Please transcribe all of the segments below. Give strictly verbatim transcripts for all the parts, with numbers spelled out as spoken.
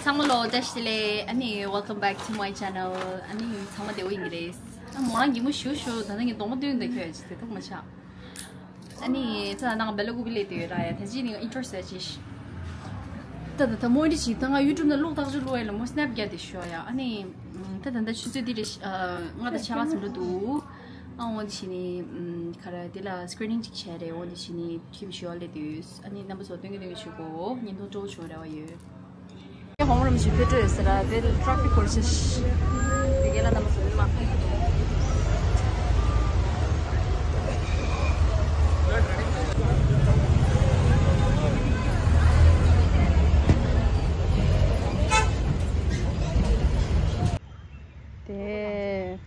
ཚང་མ་ལོ་བཀྲ་ཤིས་བདེ་ལེགས། ཨ་ནི་welcome back to my channel. ཨ་ནི་ཚང་མ་བདེ་པོ་ཡིན་གྱི་རེད། ཨ་མོ་རང་གད་མོ་ཞུ་ཞུ། ད་ནི་ངས་གདོང་པ་སྟོན་ད་ཁྱོད་ཅིག་དེ་ཐུག་མ་ཆག་ཨ་ནི་ད་ནང་སྦེ་ལ་ཀུ་པི་ལས་དེ་ར་ཡ། ད་ཅི་ནི་ཨིན་ཊོ་སེ་ཅིག་ད་ད་ད་མོ་འདི་ཅིག་ད་ང་ཡུ་ཊུབ་ནང་ལོག་ཐག་ཅིག་ལོ་ཡ་ལ་མོ་སི་ནེབ་རྒྱག་དེ་ཤོ་ཡ། ཨ་ནི་ད་ད་ད་ཆུ་ཚོད་འདི་རེད། ཨ་ང་ད་ཆ་ག་ཚོད་འགྲོ་འདུག་ཨ་འོ་འདི་ཅི་ནི་ཁ་ར་དེ་ལ་སི་ཀི་རི་ནིང་ཅིག་བྱས་རེད། འོ་འདི་ཅི་ནི་ཁྱིམ་ཞོ་ལས་དུས། ཨ་ནི་རྣམ་པ་ཚོ་སྟོན་གི་སྟོན་གི་ཞུ་གོ། ཉིན་ཐོ་སྤྲོ་བྱུང་རེ་བ་ཡོད། ཧོང་རམ་ཞིག་ཕེ་ཏྲོ་ཡོད་ཟེར་ར། དེ་ཊ་ཕིག་སྐོར་ཞིག་དེ་གས་ལ་རྣམ་པ་ཚོ་མི་མང་། དེ་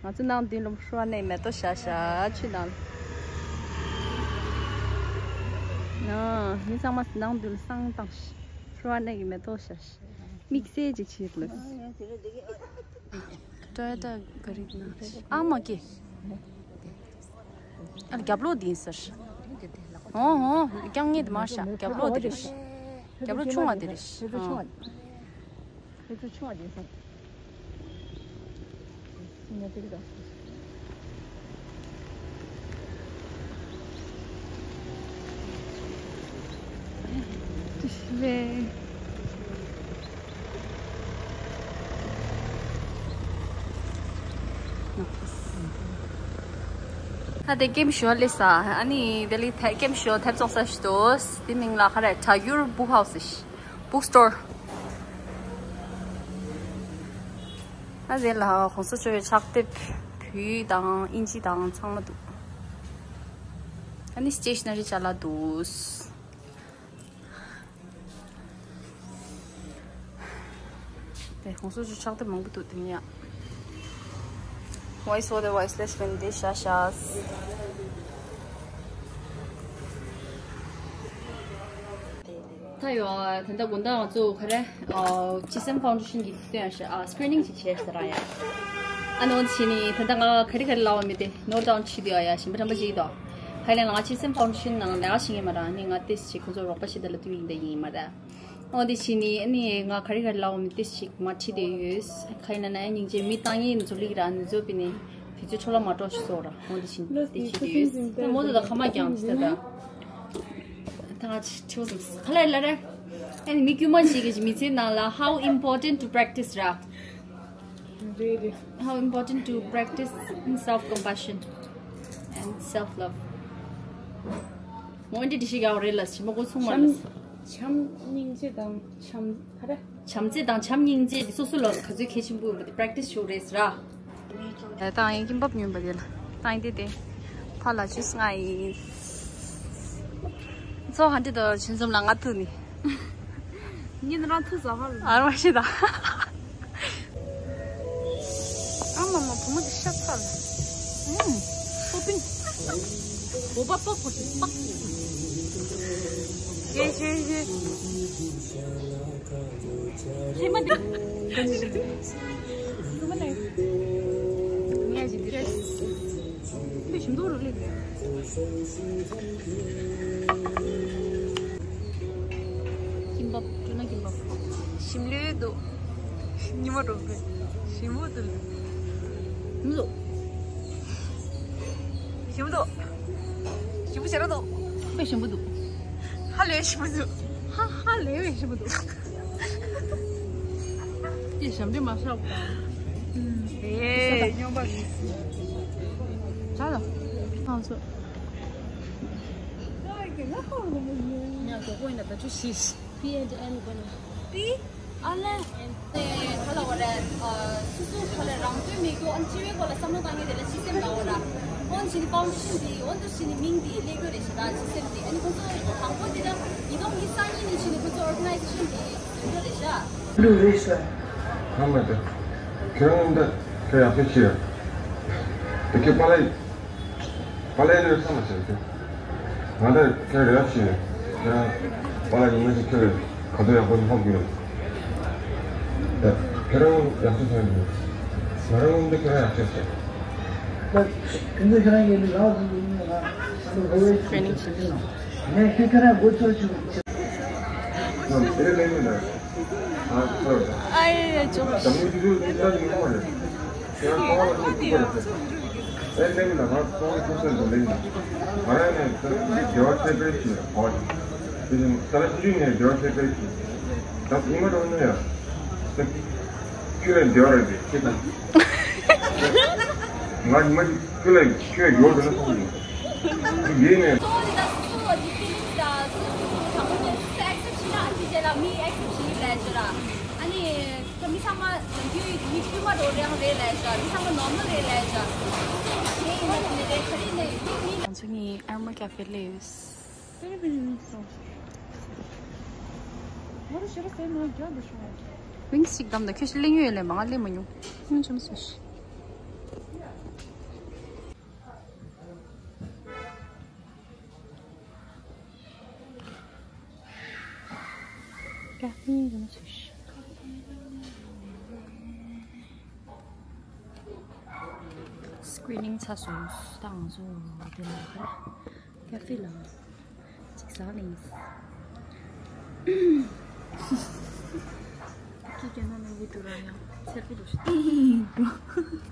ང་ཚོ་ནང་མདུན་ལ་ཧྲུ་ཝ་ནའི་མེ་ཏོག་བཞག་བཞག་ཆུ་ནང་ལ། ཨ་མི་ཚང་མ་ནང་མདུན་ལ་བསང་བཏང་ཤག་ཧྲུ་ཝ་ནའི་མེ་ཏོག་བཞག་ཤག་དམིགས་བསལ་ཅིག་བྱེད་ལ། ཀྲོ་ཡ་ཏ་ག་རིག་ན་ཨ་མ་ཀེ། ཨ་ལ་རྒྱབ་ལོགས་འདི་ཡིན་ཟེར། ཨོ་ཨོ་རྐྱང་ངེས་དེ་མ་ཤ་རྒྱབ་ལོགས་དེ་རེད་ཤ། རྒྱབ་ལོགས་ཆུང་བ་དེ་རེད་ཤ། ཨོ། ཁྱོད་ཚོ་ཆུང་བ་དེ་སོང་། ཉལ་ཏིག་དང་། ཅི་ཞིག་རེད། ད་དེ་ཀེམ་ཞོ་ལས་ས། ཨ་ནི་དེ་ལས་ཀེམ་ཞོ་ཐེབས་བཙོང་ས་ཞིག་འདུག་དེ་མིང་ལ་ག་རེ། བྲག་ཡུར་བུག་ཧའུ་སི་ཞིག་བུག་སི་ཊོར། ཨ་ཟེར་ལ་གོང་ས་མཆོག་གི་ཕྱག་དེབ་བོད་ཡིག་དང་དབྱིན་ཇི་དང་ཚང་མ་འདུག་ཨ་ནི་སི་ཊེ་ཤ་ན་རི་ཅ་ལག་འདུག་དེ་གོང་ས་མཆོག་ཕྱག་དེབ་མང་པོ་འདུག་དེ་ནི་ཡ། Voice for the Voiceless མིན་དེ་ཤ་ཤ། ད་ཡོ། ད་ལྟ་དགོང་དག་ང་ཚོ་ག་རེ། ཨ་ཅི་སེམ་ཕའུན་ཌེ་ཤན་གྱི་སྟོན་ཡ་ཤ། ཨ་སི་ཀི་རི་ནིང་ཅིག་བྱས་ཤ་ར་ཡ། ཨ་ནི་འོ་ཕྱི་ནི་ད་ལྟ་ང་ག་རེ་ག་རེ་ལབ་པ་མེད་དེ་ནོ་ཊི་ཌའུན་བྱེད་དུ་ཡ་ཡ། ཞིམ་པ་ཁྲམ་པ་ཅིག་དོ། ཧ་ལས་ང་ཅི་སེམ་ཕའུན་ཌེ་ཤན་ནང་ལས་ཀ་བྱེད་ངེས་མ་ར། ཨ་ནི་ང་ཏེས་ཅིག་ཁོ་ཚོ་རོགས་པ་བྱེད་ད་ལ་དུས་ཡིན་དེ་ཡིན་མ་ར། འོ་དེ་ཕྱི་ནི་ཨ་ནི་ང་ག་རེ་ག་རེ་ལབ་པ་མེད་ཏེས་ཅིག་མ་ཁྲིད་དེ་ཡོད། ཁ་ཡིན་ན་ན་ཡ་སྙིང་རྗེ། མི་བཏང་ཡིན་ཚོ་ལིག་ར་ནི་ཚོ་པི་ནི་དུས་ཚོད་འཕྲོ་བརླག་མ་འགྲོ་ཞིག་སོ་ར། འོ་དེ་ཕྱི་ནི་དེ་ཁྲིད་དེ་ཡོད། ད་མོ་དེ་ད་ཁ་མ་ཀྱང་ཅི་ད་ད། ད་ང་ཆི་ཆི་བོ་ཟིག་ཁ་ལ་ལ་ར། ཨ་ནི་མི་དཀྱུས་མ་ཞིག་གི་མི་ཚེ་ནང་ལ་how important to practice ར། རེད་རེད། How important to practice in self compassion and self love. མོ་འདི་འདི་ཞིག་ཡག་རེད་ལ་ཞི་མོ་གོ་ཚུང་མ་ལ། བྱམས་བྱམས་སྙིང་རྗེ་དང་བྱམས་ཧ་ར། བྱམས་བརྩེ་དང་བྱམས་སྙིང་རྗེ་འདི་སོ་སོ་ལ་ག་ཚོད་གལ་ཆེན་པོ་ཡོད་པ་དེ་པ་རེག་ཊི་སི་ཞུ་རེད་ཟེར་ར། ད་ཡིན་ཀིམ་པབ་ཉོས་པ་དེ་ལ་ད་ཡིན་དེ་དེ་ཕ་ལ་ཇུས་ང་ཡིན། ཚོ་ཧ་འདྲི་དོ་ཆུན་འཛོམས་ལ་ང་ཐུག་ནི། ཉིན་རང་ཐུག་ཟ་ཧ་ལ། ཨ་ར་མ་ཤི་ད། ཨ་མ་མ་བུ་མོ་དེ་ཤ་ཚ་ལ། ཨུམ། ཏོ་པིན། བོ་པ་པོ་པོ་ཞིག་པག་ཞེ་ཞེ་ཞེ། ཧེ་མ་དེ། སུ་མ་ནས། ངས་ཞིག་དེ་རེད། ཁོས་ཞིམ་མདོག་རུ་སླེབས་རེད། ཀིམ་པབ། ཀྲུ་ན་ཀིམ་པབ། ཞིམ་ལོས་འདུག་ཉི་མ་འགྲོ་གི་ཞིམ་པོ་འདུག་མི་འདུག་ཞིམ་པོ་འདུག་ཞིམ་པོ་ཞེ་དྲག་འདུག་དཔེ་ཞིམ་པོ་འདུག་ཧ་ལས་ཞིམ་པོ་འདུག་ཧ་ཧ་ལས་བས་ཞིམ་པོ་འདུག་དེ་ཞབས་འདྲེན་མ་ཤོག་ཨེ་སྨྱོན་པ་རེད། ད་ལ་ཕངས་སོ། ང་གོ་གོ་ཡིན་ན་ད་ཆུ་ཤིས། P and M gonna P ཨ་ལེ། ཨ་ལ་བ་རེད། སུ་སུ་བ་རེད། རང་དོན་མི་དགོས། ཨ་ནི་སྤྱི་བའི་སྐོར་ལ་བསམ་བློ་བཏང་མཁན་དེ་ལ་སྤྱི་སེམས་དང་བ་ར། འོན་ཕྱིན་ནི་ཕའུན་ཌེ་ཤན་དེ་འོན་དུ་ཕྱིན་ནི་མིང་དེ་སླེབས་རྒྱུ་རེད་ཤག་ད་སྤྱི་སེམས་དེ། ཨ་ནི་ཁོ་ཚོ་དང་པོ་དེ་ད་ཉིས་སྟོང་ཉི་ཤུ་རྩ་གཉིས་ནས་ཕྱིན་ནི་ཁོ་ཚོ་ཨོར་ག་ནའི་ཛེ་ཤན་དེ་བཟོས་རྒྱུ་རེད་ཤག་ལུ་རེད་ཤག་ཧ་མ་ད། ཁྱེད་རང་ད་ཁྱེད་ཡག་པོ་ཤེས་ཡ། དེ་ཁྱེད་པ་ལ། པ་ལས་ནས་བསམ་མ་བྱེད་ཀྱི། ང་ད་ཁྱེད་རེ་བ་ཞིག་ཡོད། ཁྱེད་རང་པ་ལ་ཡིན་ན་ཞིག་ཁྱེད་ལ་ག་དུས་ཡག་པོ་ཞིག་ཧོབ་དགོས། ད་ཁྱེད་རང་ཡག་ཤོས་ཐོན་དགོས། ང་རང་ངོ་མ་ཁྱེད་རང་ཡག་ཤོས་བྱེད། ད་ཁྱེད་ཚོ་ཁྱེད་རང་གིས་ལག་འཛིན་དགོས་ནི་ང་བསམ་བློ་ག་བས་ཀྲེ་ནིང་བྱེད་ཀྱི་ཡིན། ངས་ཁྱེད་ཁྱེད་རང་མགོ་ཚོས་བྱུང་། ང་དེ་ལས་མི་འདྲ། ཨ་ཡ་ཡ་ཅོ། ང་ཉི་མ་ཁྱོད་ལ་ཁྱོད་ཡོད་དེ་ལ་ཐུག་ཡིན། ཡིན་ནས། སོ་ནི་ད་སོ་སོ་གི་ཕི་ལིང་སི་ད་སོ་སོ་དང་པོ་ནས་སུ་ཨེག་སེབ་བྱེད་ན་ཨ་ཅི་རྗེས་ལ་མི་ཨེག་སེབ་བྱེད་ལས་བྱོས་ར། ཨ་ནི་ད་མི་ཚང་མ་ནམ་རྒྱུན་མི་དཀྱུས་མ་འགྲོ་རེད་ལས་བྱ། མི་ཚང་མ་ནོར་མལ་རེད་ལས་བྱ། སོ་སོ་དེ་ཡིན་ན་དེ་ནས་རེད། ག་རེ་ནས་ཡིན་མི། ང་ཚོ་གཉིས་ཨར་མ་ཀ་ཧྥེ་སླེབས། ཝིང་སི་ཞིག་བདམས་དང་། ཁྱོད་ཤི་གླེང་ཡོད་ལས་མང་གླེང་མ་མྱོང་། ཁྱོད་ཆུམ་སོང་ཤི། ཀ་ཧྥེ་ཡིན་ཚོད་ཤི། སི་ཀི་རི་ནིང་ཚར་སོང་། ད་ང་ཚོ་དེ་ལ་ཁ་ལ་ཀ་ཧྥེ་ལ། ཅིག་ཟ་ལེ་ཡིན། ཁྱི་རྒན་ན་ནི་འུ་དུ་ར་ཡང་ཚེར་པོ་འདུག་ཤི།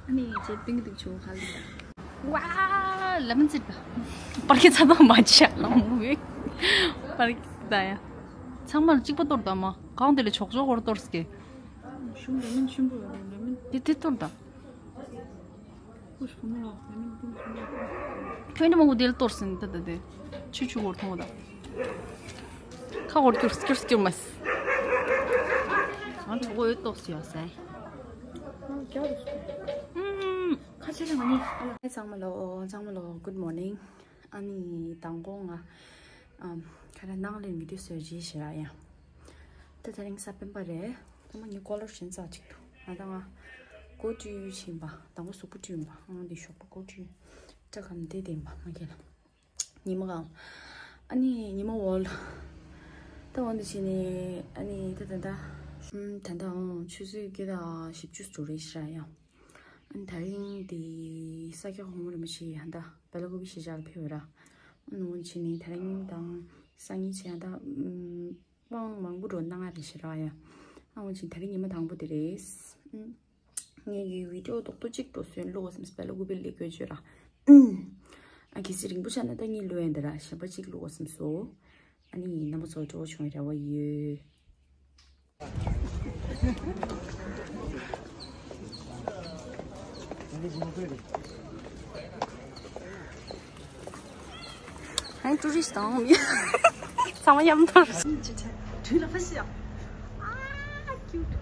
ཨ་ནི་ཇེ་པིང་དུ་ཆུ་ཁ་ལི་ད། ཝ། ལ་མིན་ཙིར་ད། པར་ཁི་ཚ་དང་མ་ཆ་ལ་མུ་བེ། པར་ཁི་ད་ཡ། ཚང་མ་ལ་གཅིག་པ་གཏོར་ད་མ། གང་དེ་ལས་ཆོག་ཆོག་བོར་གཏོར་སྐེ། ཤུམ་ལ་མིན་ཤུམ་པོ་ལ་མིན། དེ་དེ་གཏོར་ད། ཁྱོད་ནི་མང་པོ་དེ་ལ་གཏོར་ཟིན་ད་ད་དེ། ཆུ་ཆུ་བོར་ཐོང་ད། ཁ་བོར་སྐྱུར་སྐྱུར་སྐྱུར་མ་སི། ང་གྲོགས་པོ་ཡོད་ཏོག་སི་ཡོད་སའི། ཁ་ཆེ་ལ་ང་ནི། ཚང་མ་ལོ་ཚང་མ་ལོ། Good morning། ཨ་ནི་དང་པོ་ང་ཨམ་ཁ་ར་ནང་ལས་བི་ཌིའོ་བཟོས་རྗེས་ཞེ་ར་ཡ། ད་དེ་རིང་གཟའ་སྤེན་པ་རེད། ད་མ་ངའི་ཀོ་ལར་གཞན་ཙག་ཅིག་འདུག་ང་ད་ང་ཀོ་ཊི་ཡུ་ཕྱིན་པ། དང་པོ་གཟུགས་པོ་བཀྲུས་ཡིན་པ། ཨང་འདི་ཞོགས་པ་ཀོ་ཊི་ཡུ་སྐྲ་གམ་དེ་དེ་ཡིན་པ། ང་ཁྱེད་ལ་ཉི་མ་གང་ཨ་ནི་ཉི་མ་འོལ། ད་འོན་ཏེ་བྱས་ནས་ཨ་ནི་ད་ད་ད་ད་ད་ཨང་ཆུ་ཚོད་བརྒྱད་དང་བཞི་བཅུ་ཙམ་རེད་ཤག་ཡ། ཨ་ནི་དེ་རིང་དེ་ས་སྐྱ་གོང་མ་རིན་པོ་ཆེ་ཧན་ད་སྦེ་ལ་ཀུ་པེ་གཞིས་ཆགས་ལ་ཕེབས་ཡོད་ར། ཨ་ནི་འོན་ཏེ་བྱས་ནས་དེ་རིང་དང་སང་ཉིན་བྱས་ཧན་ད་ཨམ། དབང་མང་པོ་འགྲོ་གནང་ང་རེ་ཞེ་ར་ཡ། ཨ་འོན་ཅིང་དེ་རིང་ཉི་མ་དང་པོ་དེ་རེད། ངས་ཀྱི་བི་ཌིའོ་རྡོག་རྡོག་གཅིག་འགྲོ་སོན་བླུག་གོ་སེམས་སྦེ་ལ་ཀུ་པེ་ལས་དགོས་བརྗོད་ར། ཨ་གལ་སྲིད་རིང་པོ་ཆགས་ན་ད་གཉིས་བླུག་ཡ་འདི་ར་གཞན་པ་གཅིག་བླུག་གོ་སེམས་སོ། ཨ་ནི་རྣམ་པ་ཚོ་སྤྲོ་བོ་བྱུང་བའི་རེ་བ་ཡོད། ཧའི་ཊུ་རི་སི་ཊི་དང་མི་ཚང་མ་མཉམ་དུ། དུས་ལ་ཕ་ཤི་ཡ། ཨ་ཀིའུ་ཊི།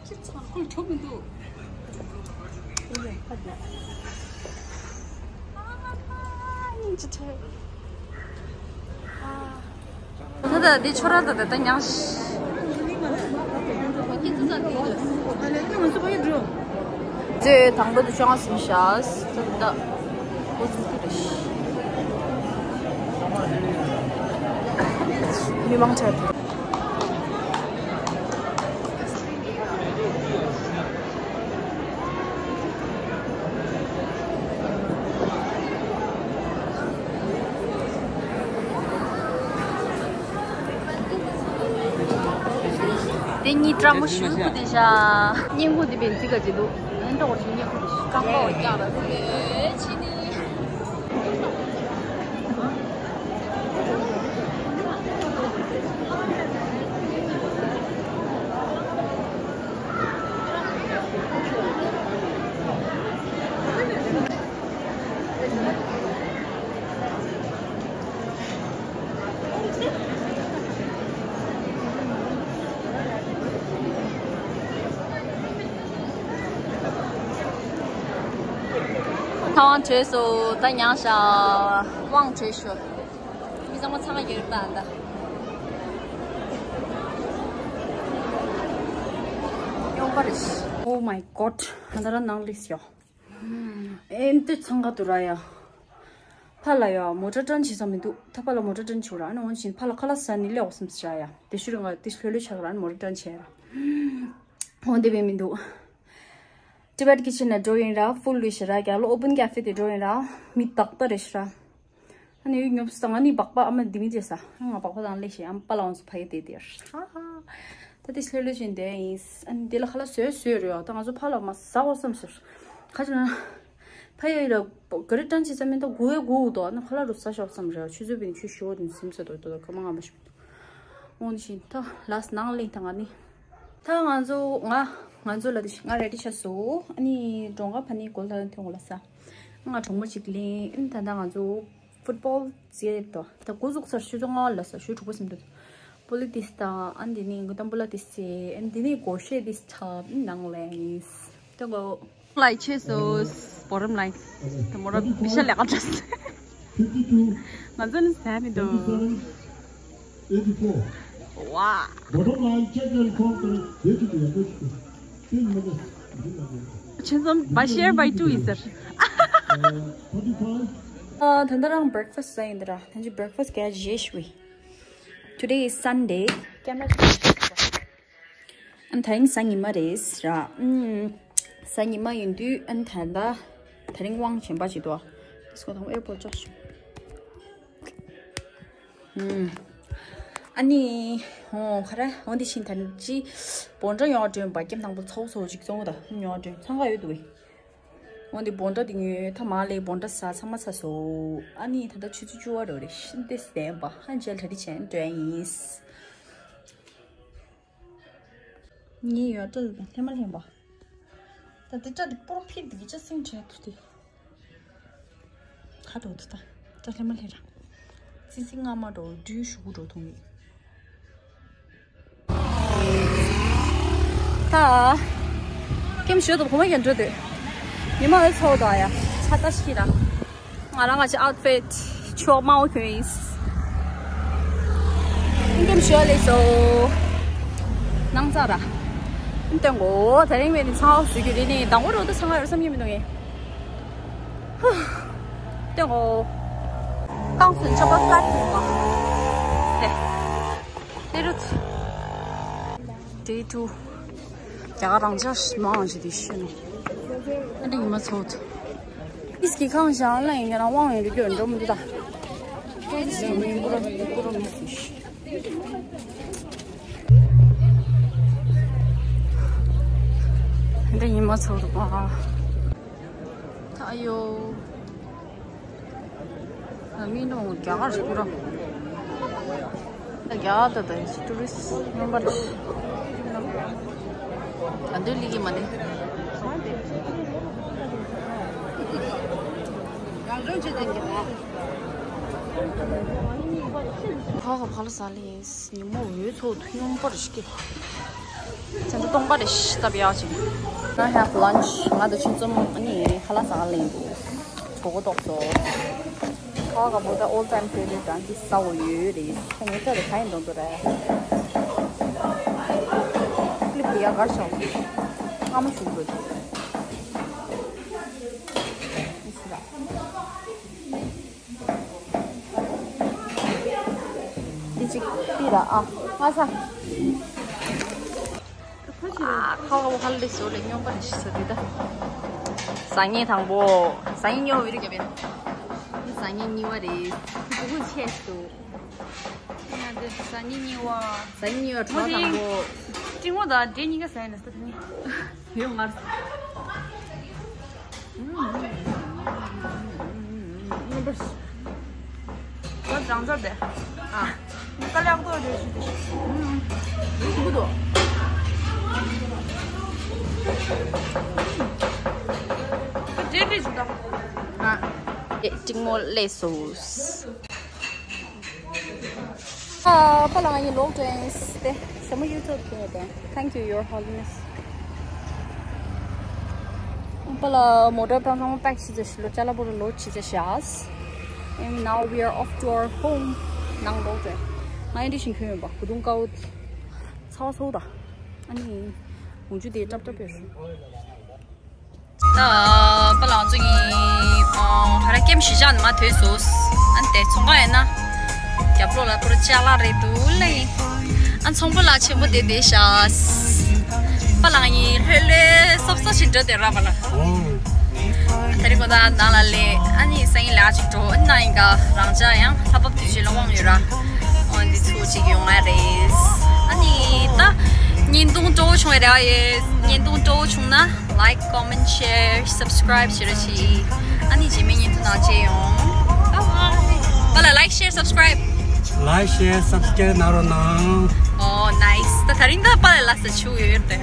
ཁྱེད་ཚང་ཁོལ་ཁྱོ་མི་འདུག་ཨ་ནི་ཅི་ཐེ། ཨ། ད་ལྟ་འདི་ཆོ་ར་ད་ད་ད་ཉང་ཤི། ཚེ་དང་པོ་དུ་ཅང་སིམ་ཤ་ད་ད་འོ་ཚུགས་ཀྱི་རེད། མི་མང་ཆེ་བ། དེ་གཉིས་བཀྲ་མོ་ཞུ་ཁུ་དེ་ཤ། སྙིང་ཁུ་དེ་བེན་ཚིག་ག་ཅི་འདུག་ཨན་ཏོག་ཅི་སྙིང་ཁུ་དེ་ཤ། རྐང་པ་འོ་རྒྱག་ལ་ཁུ་དེ་ཕྱི་ནི། ཐ་ཝང་བྲོས་སོ། ད་ཉང་ཤ་དབང་བྲོས་ཤོ། མི་ཚང་མ་ཚང་མ་ཡོད་པ་ཨ་ད། ཡོང་པ་རེད། Oh my god། ཧ་ད་ར་ནང་ལིས་ཡོ། ཨེ་འདི་ཚང་ག་དུ་ར་ཡ། ཕ་ལ་ཡ་མོ་ཊ་ཊན་བྱེད་ས་མི་འདུག་ད་ཕ་ལ་མོ་ཊ་ཊན་བྱེད་ར་ཨ་ནི་འོན་ཅིན་ཕ་ལ་ཁ་ལག་ཟ་ནི་ལེ་འོ་སམ་ཟ་ཡ། དེ་ཤུ་རི་ང་དེ་ལྷོད་ལྷོད་ཆགས་ར་ཨ་ནི་མོ་ཊ་ཊན་བྱེད་ར། འོ་འདི་བས་མི་འདུག་ཊི་བེཊ་ཀི་ཆེན་ན་འགྲོ་ཡིན་ར་ཕུལ་ལུས་ཤི་ར་རྒྱ་ལོ་ཨོ་པན་ཀེ་ཧྥེ་དེ་འགྲོ་ཡིན་ར་མི་དག་པ་རེ་ཤི་ར། ཨ་ནི་ཡུལ་ཉོབ་སྟངས་ཨ་ནི་སྦག་པ་ཨ་མ་འདི་མི་བྱེད་ས་ང་སྦག་པ་དང་ལེ་ཤི་ཨམ་པ་ལ་འོང་སུ་ཕ་ཡི་དེ་དེ་ཧ་ཧ། ད་ ད་དེ་ལྷོད་ལྷོད་བྱས་བསྡད་ཡིན། ཨ་ནི་དེ་ལ་ཁ་ལག་བཟོས་བཟོས་རེད་ཡ། ད་ང་ཚོ་ཕར་ལ་མར་ཟ་དགོས་བསམ་ཟེར། ཁ་ཅིག་ན་ཕ་ཡུལ་ལ་ག་རེ་སྤྲད་ཅིག་ཟ་མིན་ད་དགོས་ཡ་དགོས་འདུག་ཨ་ནི་ཁ་ལག་རུ་ཟ་ཤོག་བསམ་རེད། ཆུ་ཚོད་བདུན་ཅུ་ཞུ་བ་དུ་སིམ་ས་འདུག་ད་ཁ་མ་ང་མ་ཞུ་འོང་ནི་ཞིག་ད་ལགས་ནང་ལེན་ད་ང་ནི། ད་ང་ཚོ་ང་ང་ཚོ་ལ་དེ་ང་རེ་ཌི་ཆགས་སོང་། ཨ་ནི་གྲོང་ཁ་ཕ་ནི་གོལ་ཐང་ཐོན་གོ་ལ་ས། ང་གྲོགས་མོ་ཅིག་ལེན། ཨ་ནི་ད་ད་ང་ཚོ་ཕུཊ་བོལ་རྩེད་དོ། ད་འགོ་འཛུགས་ཚར་ཆུ་ཚོད་ལྔ་ལ་ས་ཞུ་དྲུག་པ་སིམ་འདུག་པོ་ལི་ཏིས་དང་ཨ་ནི་དེ་ནི་གཏམ་བུ་ལ་ཏིས་ཚེ་ཨ་ནི་དེ་ནི་སྒོར་གཞས་ཏིས་ཆབ་ནང་ལེན་ཡིན། ད་གོ་ལའི་ཆེ་སོ་སྤོ་རམ་ལའི་ད་མོ་ར་མི་ཤ་ལེ་ཀ་ཏྲས། ང་ཚོ་ནི་ཟ་མི་འདུག་ཝ། Bottom line, check and confirm. Check and confirm. Share by two is there? ཨ་ད་ལྟ་རང་breakfast ཟ་ཡིན་ད་ར། ད་ཅི་breakfast ག་རེ་བཞེས་ཤི་བས། Today is Sunday. Camera ཨན་ད་རིང་གཟའ་ཉི་མ་རེད་ར། ཨམ། གཟའ་ཉི་མ་ཡིན་དུས་ཨན་ད་ད་ད་རིང་དབང་ཆེན་པ་ཅིག་འདུག་སྐོ་དང་ཨེར་པོར་ཊི་ཅོག་ཞུ། ཨམ། ཨ་ནི། ཧོ་ཁ་ར་འོ་འདི་ཕྱིན་ད་ཅི་བོན་ཌ་ཡོང་བ་དྲན་པ་ཀེམ་དང་པོ་ཚོགས་སོ་ཅིག་བཙོང་ད་ཡོང་བ་དྲན་འཚང་ཁ་ཡོད་དུ་བས། འོ་འདི་བོན་ཌ་འདི་ཉོས་ཐ་མ་ལས་བོན་ཌ་ཟ་ཚང་མ་ཚ་སོ། ཨ་ནི་ད་ལྟ་ཆུ་ཚོད་བཅུ་བ་རོ་རེ་ཤིན་ཏེ་བསྟན་པ་ཧན་ཇེལ་ད་རི་ཆེན་དྲན་ཡིན། ངའི་ཡོད་སྤྲོད་དང་ལྷན་མ་ལྷན་པ། ད་དེ་སྐྲ་དེ་པོར་ཕིག་དེ་གི་ཅ་སེང་བྲལ་ཐུབ་དེ། ཁ་དྲོ་དུ་ད། སྐྲ་ལྷན་མ་ལྷན་ར། ཙི་ཙི་རྔ་མ་འགྲོ་སྦྲུལ་ཞུ་གུ་འགྲོ་ཐུང་ཡིན། ད། ཀེམ་ཞོ་དུ་བུ་མོ་ཡན་འགྲོ་དུས། ཉི་མ་འོད་ཚོགས་དང་ཡ། ཆ་ད་ཤི་ར། ང་རང་ང་ཅི་outfit ཆོག་མའོ་ཁྱོད་ཡིན། ཀེམ་ཞོ་ལས་སོ། ནང་ཚ་ར། སྟོན་གོ་དེ་རིང་བས་ནི་ཚང་བ་ཟུག་རྒྱུ་རེད་ནི་དང་པོ་རོ་ད་ཚང་བ་ཡོད་བསམ་གྱི་མི་འདུག་ངས། སྟོན་གོ། རྐང་སུན་ཆོག་པ་ཀ་ཐུབ་པ། དེ། དེ་རུ། Day two. རྒྱ་གར་རང་ཅག་མང་ཞིག་དེ་ཤི་ནོ། ཨ་འདྲ་ཉི་མ་ཚོགས། ཨིས་ཀྱི་ཁང་ཞང་ལ་ཡིན་ང་རང་དབང་ཡོད་རྒྱུ་འགྲོ་མི་འདུག་ད། ཨིས་ཀྱི་མི་འགུར་འགུར་མི་སུ་ཤི། ཨ་འདྲ་ཉི་མ་ཚོགས་འདུག་པ། ད་ཡོ། མི་ནོ་རྒྱ་གར་སྐུ་ར། རྒྱ་གར་ད་ད་ཊུ་རི་སི་སྨན་པ་རེད། ད་འདོད་ལི་གི་མ་ནི། ཁ་ཁ་ཕ་ལ་ས་ལི་ཡིན། ཉིན་མོ་འོད་ཚོགས་ཐུན་པར་ཞིག་ཚན་ཚ་སྟོང་པ་རེ་ཞིག་བཏབ་ཡག་ཅིག Can I have lunch? ང་དང་ཁྱིམ་ཚང་ཨ་ནི་ཁ་ལག་ཟ་ག་ལེན་འདུག་གྲོད་ཁོག་ལྟོགས་སོང་། ཁ་བ་ག་བོ་ད་all time favorite brand དེ་ཟ་འོ་ཡོད་རེད། ཁ་ངའི་སྐྲ་རེ་ག་ཡིན་འདོན་འདོད་རེད། ཀླིབ་དེ་ཡག་གར་ཤོག་སྔ་མོ་ཞུགས་དགོས། འདི་གཅིག་པི་ར་ཨ། ང་ས། ཨ་ཁ་བ་ཧ་ལས་བཟོ་ལས་སྨྱོན་པ་རེ་ཞིག་བཟོ་དུས་ད། ཟ་ངེ་དང་པོ། ཟ་ངེ་སྨྱོ་བི་རུ་རྒྱབ་ཡིན། ཟ་ངེ་གཉིས་པ་རེད། ཁུ་ཁུ་ཆེ་སུ། ང་འདི་ཟ་ངེ་གཉིས་པ། ཟ་ངེ་གཉིས་པ་གྲོགས་དང་པོ། ཏིང་མོ་དང་འདྲེ་གཉིས་ཀ་ཟ་ཡིན་ན་ས་ད་ནི། ཡོད་ངར། ང་སྦྲང་རྩི་དེ། ཨ། དཀའ་ལས་ཁག་པོ་རེད་ཞུ་དེ། ཞིམ་པོ་འདུག་རེད་རེད་ཞུ་ད། ཨ། ཏིང་མོ་ལས་སོ། ཨ། པ་ལགས་ང་གཉིས་ལོག་འགྲོ་ཡིན་ཏེ། ཞྭ་མོ་གཡུ་ཐོག་ཏུ་ཡོད་དེ། Thank you, Your Holiness. པ་ལགས་མོ་ཊ་པང་ཚང་མ་པེག་བྱས་ཚར་ཤག་ལོ་ཅ་ལག་པོ་རུ་ལོཌ་བྱས་ཚར་ཤག And now we are off to our home. ནང་ལོག་འགྲོ་ཡིན། ང་ཡིན་དེ་བཞིན་ཁྱོད་ཡོད་པ་གུ་དུང་དཀར་པོ་དེ། ཚ་བ་ཚ་བོ་ད། ཨ་ནི། འོང་ཆུ་དེ་ཏྲབ་ཏྲབ་ཡོད་རེད། ད་པ་ལགས་ཚོ་ཡིན། ཨ། ཧ་ར་ཀེམ་གཞིས་ཆགས་ནས་མར་ཐོན་སོང་། ཨ་ནི་དེ་ཚོང་ཁང་ཡིན་ན། རྒྱབ་ལོགས་ལ་ཁོ་ར་ཅ་ལག་རེད་འདུག་ལ་ཡིན། ཨ་ཚོང་པ་ལགས་ཆེན་པོ་དེ་བསྡད་ཤག་པ་ལགས་ཡིན་ལྷོད་ལྷོད་སོབ་སོབ་ཞིག་འགྲོ་དེ་ར་པ་ལགས། ད་རེས་ཁོ་ད་ནང་ལ་སླེབས། ཨ་ནི་སང་ཉིན་ལ་ཅིག་འགྲོ། ཨ་ནི་ན་ཡིན་ག་རང་ཅག་ཡང་ལྷ་བབས་དུས་ཆེན་ལ་དབང་ཡོད་ར། འོ་འདི་ཚོ་ཅིག་ཡོང་ང་རེད། ཨ་ནི་ད། བརྙན་ཐུང་སྤྲོ་བོ་བྱུང་བའི་རེ་བ་ཡོད། བརྙན་ཐུང་སྤྲོ་བོ་བྱུང་ན་like, comment, share, subscribe བྱེད་རོགས་གྱིས། ཨ་ནི་རྗེས་མའི་བརྙན་ཐུང་ནང་མཇལ་ཡོང་། Bye bye. པཱ་ལགས་like, share, subscribe. Like, share, subscribe གནང་རོགས་གནང་། Oh, nice. ད་དེ་རིང་ད་པཱ་ལགས་ལ་ས་ཆུ་ཡོད་ཡོད་དེ།